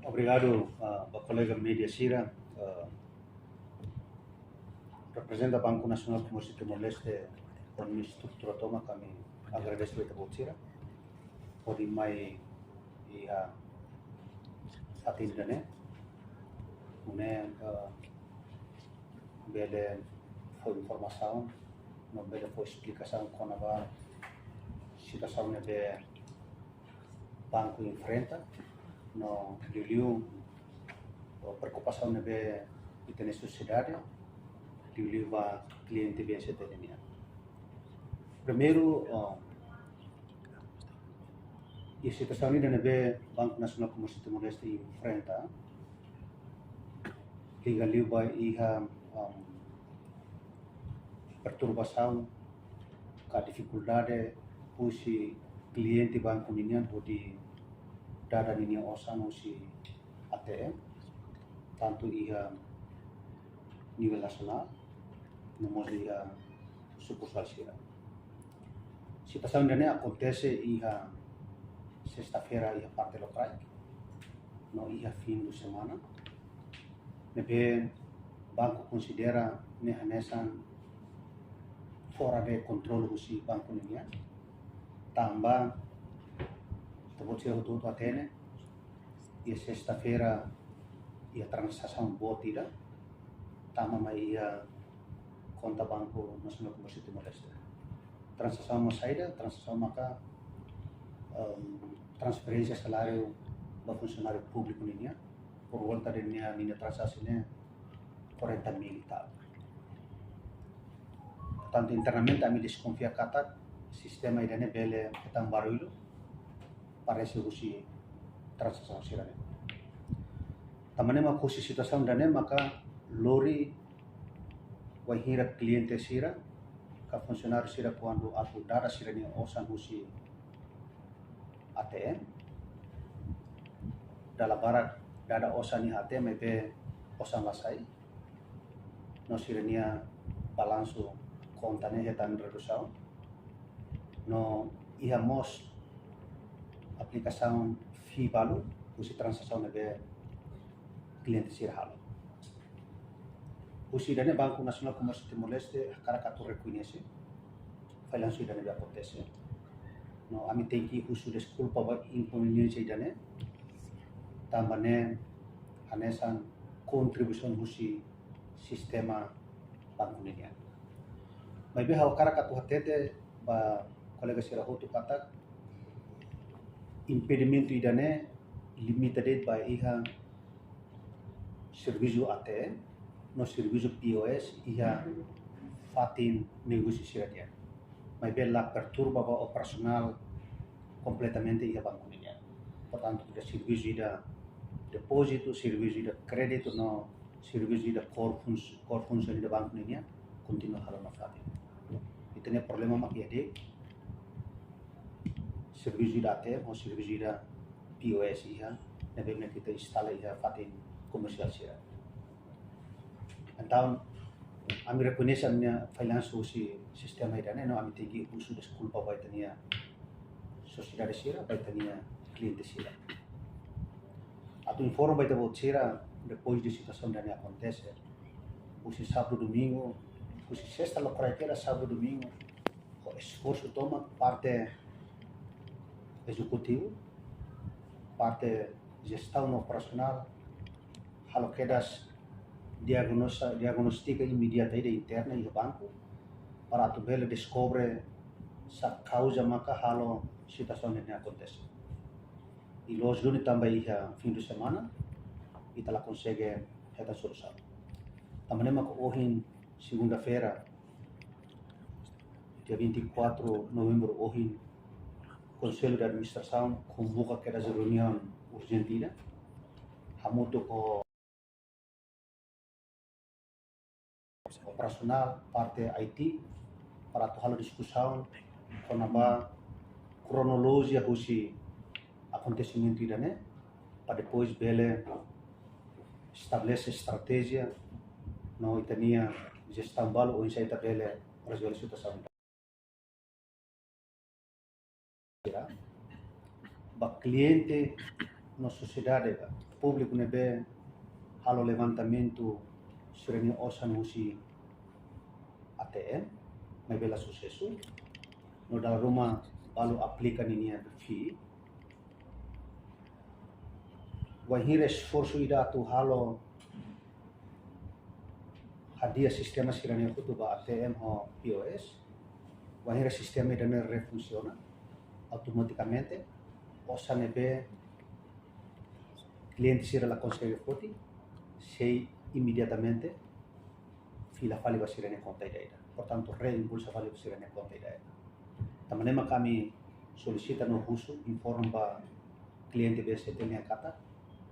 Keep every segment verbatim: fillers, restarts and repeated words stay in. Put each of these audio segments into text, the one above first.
Obrigadu, ah, ba kolega média sira, ah, reprezenta Banku Nasionál Komérsiu Timor-Leste, ho nia estrutura tomak, ami agradese ba ita-boot sira hodi mai iha fatin ida-ne'e, nune'e, ah, bele fó informasaun, no bele fó esplikasaun kona-ba situasaun ne'ebé banku enfrenta, no liuliu, o, preokupasaun ne'ebé ita-nia sosiedade, liuliu ba kliente B N C T nian. Primeiru, o, iha situasaun ida ne'ebé Banku Nasionál Komérsiu Timor-Leste enfrenta, liga liu ba iha, um, perturbasaun ka difikuldade husi kliente banku ninian hodi dada ninia osan husi A T M, tantu iha nivel nasionál, no mós iha sukursál sira. Situasaun ida-ne'e akontese iha sesta-feira iha parte lokraik, no iha fim de semana, ne'ebé banku konsidera ne'e hanesan fora de kontrolu husi banku ninian. Tanba ita-boot sira hotu-hotu hatene, iha sesta-feira iha transasaun boot ida tama mai iha konta Banku Nasionál Komérsiu Timor-Leste. Transasaun mak saida? Transasaun maka, em, transferénsia saláriu ba funsionáriu públiku ninian, por volta de ninia, ninia transasaun ne'e quarenta mil e tal. Portantu, internamente ami deskonfia katak sistema ida-ne'e bele hetan barullu, parese husi transasaun sira-ne'e. Tanba ne'e mak husi situasaun ida-ne'e maka lori wainhira kliente sira ka funsionáriu sira kuandu atu dada sira-nia osan husi A T M, dala barak dada osan iha A T M maibé osan la sai, no sira-nia balansu konta ne'e hetan redusaun, no iha mós aplikasaun fee balu husi transasaun ne'ebé kliente sira halo. Husi ida-ne'e Banku Nasionál Komérsiu Timor-Leste hakarak atu rekoñese fallansu ida-ne'ebé akontese. No ami tenke husu deskulpa ba inkonveniénsia ida-ne'e, tanba ne'e hanesan kontribuisaun husi sistema banku ninian. Maibé ha'u hakarak atu hatete ba kolega sira hotu katak impedimentu ida-ne'e limita de'it ba iha servisu A T M no servisu P O S iha fatin negósiu sira nian. Maibé la perturba ba operasionál kompletamente iha banku ninian. Portantu, iha servisu ida depózitu, servisu ida kréditu no servisu ida core funs-, core function ida banku ninian kontinua halo nafatin. Ita-nia problema mak iha de'it servisu ida A T M ho servisu ida P O S iha, ne'ebé mak ita instala iha fatin komersiál sira. Entaun, ami rekoñese ami-nia fallansu husi sistema ida-ne'e, no ami tenke husu deskulpa ba ita-nia sosiedade sira, ba ita-nia kliente sira. Atu informa ba ita-boot sira, depois de situasaun ida-ne'e akontese, husi sábadu domingu, husi sesta lokraik hela sábadu domingu, ho esforsu tomak parte ezekutivu, parte jestaun operasionál, halo kedas diagnosa, diagnostika imediata ida interna iha banku, para atu bele deskobre sá kauza maka halo situasaun ne'e akontese. I loos duni tanba iha fim de semana, ita la konsege hetan solusaun. Tanba ne'e maka ohin, segunda-feira, dia vinte e quatro novembru ohin, Konsellu de Administrasaun konvoka kedas reuniaun urjente ida, hamutuk ho operasionál, parte I T, para atu halo diskusaun kona-ba kronolojia husi akontesimentu ida-ne'e, para depois bele estabelese estratéjia no ita-nia jestaun balu oinsá ita bele rezolve situasaun. Ba kliente no sosiedade ka públiku ne'ebé halo levantamentu sira-nia osan husi A T M, maibé la susesu, no dala ruma balu aplika ninia fee. Wainhira esforsu ida atu halo hadi'a sistema sira-ne'e hotu ba A T M ho P O S, wainhira sistema ida-ne'e refunsiona, automatikamente osan ne'ebé kliente sira la konsege foti, sei imediatamente fila fali ba sira-nia konta ida-idak. Portantu, reimpulsa fali ba sira-nia konta ida-idak. Tanba ne'e mak ami solisita no husu, informa ba kliente B C T nian katak,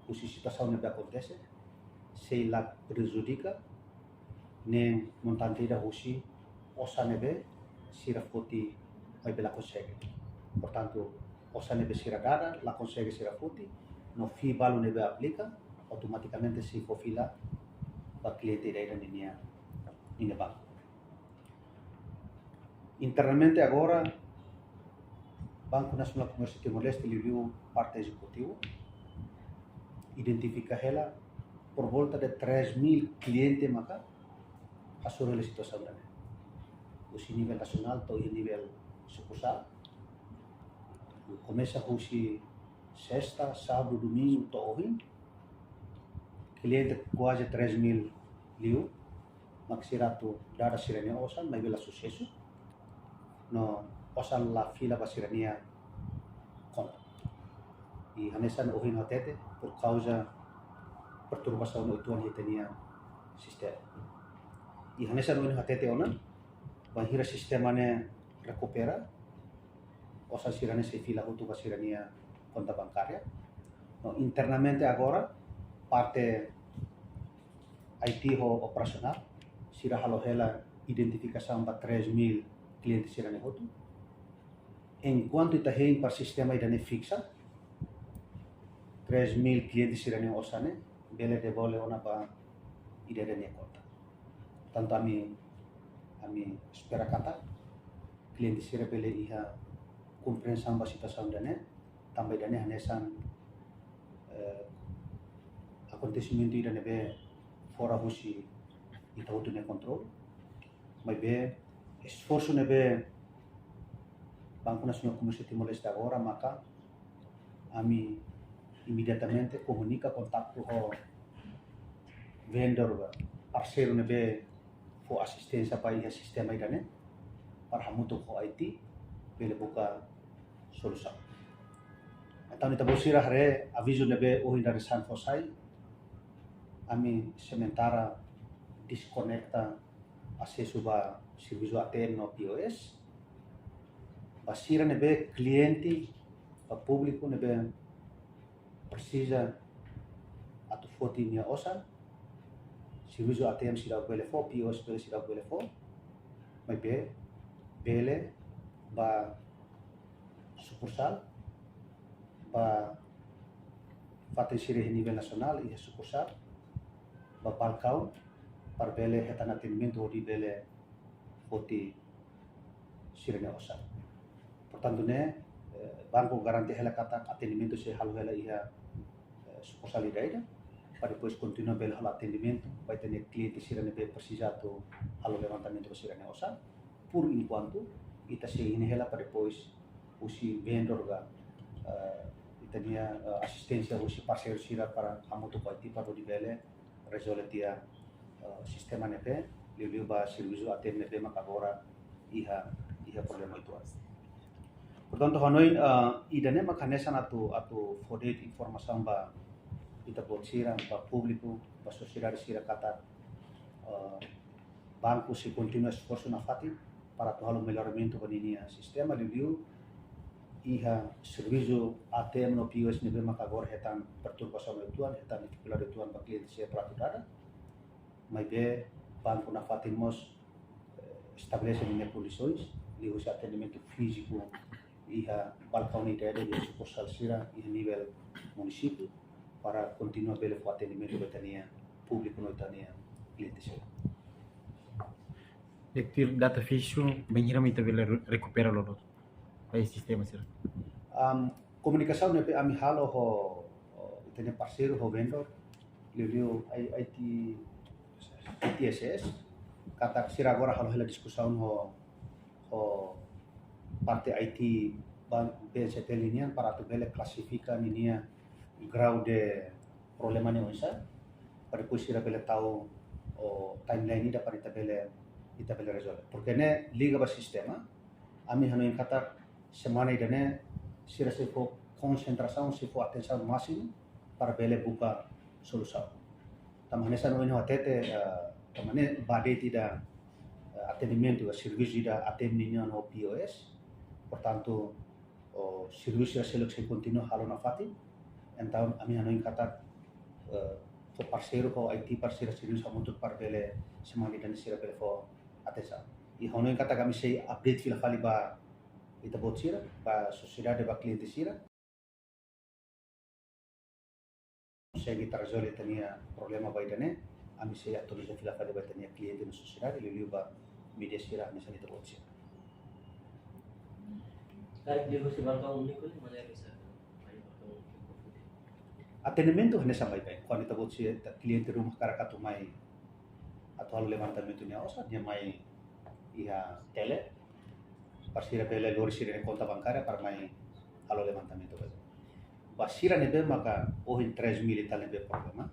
husi situasaun ne'ebé akontese, sei la prejudika nein montante ida husi osan ne'ebé sira foti maibé la konsege. Portantu, osan ne'ebé sira dada la konsege sira foti, no fee balu ne'ebé aplika, automatikamente sei fó fila ba kliente ida-idak ninia, ninia banku. Internamente agora, Banku Nasionál Komérsiu Timor-Leste, liuliu parte ezekutivu, identifika hela por volta de três mil kliente maka hasoru hela situasaun ida-ne'e. Husi nivel nasionál to'o iha nivel sukursál. Komesa husi sesta, sábadu, domingu to'o ohin, kliente kuaze três mil liu mak sira atu dada sira-nia osan, maibé la susesu, no osan la fila ba sira-nia konta. I hanesan ohin hatete, por kauza perturbasaun uitoan iha ita-nia sistema. I hanesan ohin hatete ona, bainhira sistema ne'e rekupera, osan sira-ne'e sei fila hotu ba sira-nia konta bankária. No internamente agora, parte I T ho operasionál, sira halo hela identifikasaun ba três mil kliente sira-ne'e hotu. Enkuantu ita hein para sistema ida-ne'e fiksa, três mil kliente sira-nia osan ne'e bele devolve ona ba ida-idak nia konta. Portantu, ami, ami espera katak kliente sira bele iha komprensaun ba situasaun ida-ne'e, tanba ida-ne'e hanesan, eh, akontesimentu ida ne'ebé fora husi ita hotu nia kontrolu. Maibé esforsu ne'ebé Banku Nasionál Komérsiu Timor-Leste agora maka ami imediatamente komunika, kontaktu ho vendor ba parseiru ne'ebé fó asisténsia ba iha sistema ida-ne'e, para hamutuk ho I T bele buka solusaun. Entaun, ita-boot sira haree avizu ne'ebé ohin dadeer-saan fó sai, ami sementara deskonekta asesu ba servisu A T M no P O S. Ba sira ne'ebé kliente, ba públiku ne'ebé presiza atu foti nia osan, servisu A T M seidauk bele fó, P O S bele seidauk bele fó, maibé bele ba sukursál, ba fatin sira iha nivel nasionál, iha sukursál, ba balkaun, para bele hetan atendimentu hodi bele foti sira-nia osan. Portantu, ne'e, eh, banku garante hela katak atendimentu sei halo hela iha, eh, sukursál ida-idak, para depois kontinua bele halo atendimentu ba ita-nia kliente sira ne'ebé presiza atu halo levantamentu ba sira-nia osan. Por enkuantu, ita sei hein hela para depois husi vendor ka, eh, ita-nia, eh, asisténsia husi parseiru sira para hamutuk ho I T para hodi bele rezolve tiha, eh, sistema ne'ebé, liuliu ba servisu A T M ne'ebé maka agora iha, iha problema uitoan. Portantu, hanoin, eh, ida-ne'e maka hanesan atu, atu fó de'it informasaun ba ita-boot sira, ba públiku, ba sosiedade sira katak, eh, banku sei kontinua esforsu nafatin para atu halo melloramentu ba ninia sistema, liuliu iha servisu A T M no P O S ne'ebé maka agora hetan perturbasaun uitoan, hetan difikuldade uitoan ba kliente sira para atu dada. Maibé banku nafatin mós, eh, estabelese ninia kondisoens, liuhusi atendimentu fíziku iha balkaun ida-idak iha sukursál sira iha nivel munisípiu, para kontinua bele fó atendimentu ba ita-nia públiku no ita-nia kliente sira. Diretór, data fixu bainhira mak ita bele re-, rekupera loloos ba sistema sira? Am, komunikasaun ne'ebé ami halo ho, ho Ita-nia parseiru ho vendor, liuliu I T, I T S S, katak sira agora halo hela diskusaun ho, ho parte I T ba-, B N C T L nian para atu bele klasifika ninia grau de problema ne'e oinsá, para depois sira bele tau timeline ida para ita bele, ita bele rezolve. Porke ne'e liga ba sistema, ami hanoin katak semana ida-ne'e sira sei fó konsentrasaun, sei fó atensaun másimu para bele buka solusaun. Tanba hanesan ohin ha'u hatete, eh, tanba ne'e ba de'it ida, eh, atendimentu, eh, servisu ida atende nian ho P O S. Portantu, o servisu sira seluk sei kontinua halo nafatin. Entaun ami hanoin katak, eh, fó parseiru ho I T para sira servisu hamutuk para bele semana ida-ne'e sira bele fó atensaun. I hanoin katak ami sei update fila fali ba ita-boot sira, ba sosiedade, ba kliente sira. Konsege ita rezolve ita-nia problema ba ida-ne'e, ami sei atualiza fila fali ba ita-nia kliente no sosiedade, liuliu ba mídia sira, hanesan ita-boot sira. Karik liuhusi balkon úniku ne'e, maneira bisa mai balkon úniku. Atendimentu hanesan baibain. Kuandu ita-boot sira, ita kliente ruma hakarak atu mai atu halo levantamentu nia osan, nia mai iha tele, para sira bele lori sira-nia konta bankária para mai halo levantamentu bele. Ba sira ne'ebé maka ohin tres mil e tal ne'ebé problema,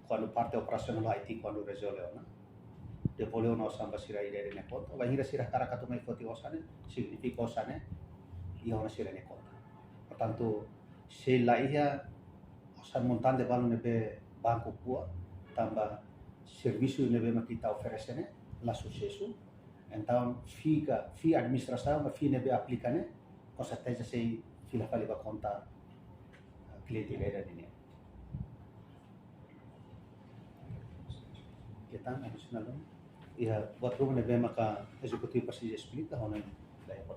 kuandu parte operasionál I T kuandu rezolve ona, devolve ona osan ba sira ida-idak nia konta. Bainhira sira hakarak atu mai foti osan ne'e, signifika osan ne'e iha ona sira-nia konta. Portantu, sei la iha osan montante balun ne'ebé banku ko'a, tanba servisu ne'ebé mak ita oferese ne'e la susesu. Entaun, fee ka, fee administrasaun, fee ne'ebé aplika ne'e, com certeza sei fila fali ba konta, eh, kliente ida-idak nian. Keta, adisionál dong. Iha buat ruma ne'ebé maka ezekutivu presiza esplika, ha'u hanoin la iha.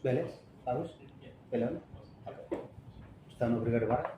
Bele? Harus? Bele, no? Oke. Entaun, obrigadu barak.